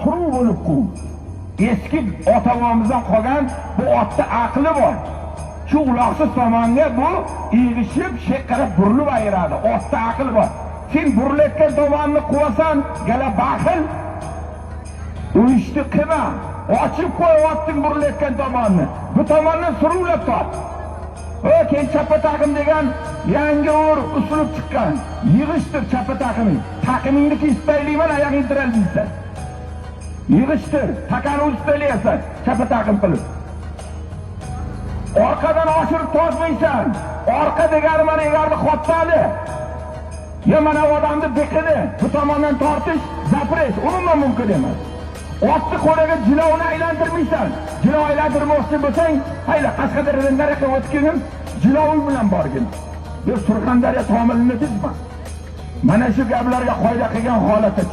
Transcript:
Suruv bo'lib quv. Eski ota bobomizdan qolgan bu otda aqli bor. Shu uloqsiz tomonga bu yig'ishib, shekkarab burilib ayiradi. Otda aql bor. Sen burilayotgan tomonni quvasan, gala baxil. U ishni qilma. Ochib qo'y otning burilayotgan tomonni. Bu tomondan suruvlab top. O, keyin chapa taqim degan yangi uslub chiqqan. Yig'ishtir chapa taqiming. Taqimingni kesib, oyog'ingni tiralmaysan. Yig'ishtir, takani o'zi, chapa taqim qilib. Orqadan oshirib tortmaysan. Orqa degani mana egarni xottali. Ya mana odamni bekini bu tomondan tortish, запрет, umuman mumkin emas. Otni qo'liga jilovni aylantirmaysan. Jilov aylantirmoqchi bo'lsang, hayla, Qashqadaryodan nariyoqqa o'tgin, jiloving bilan borgin. Yo Surxondaryo tomilini tizma. Mana shu gaplarga qoida qilgan holatda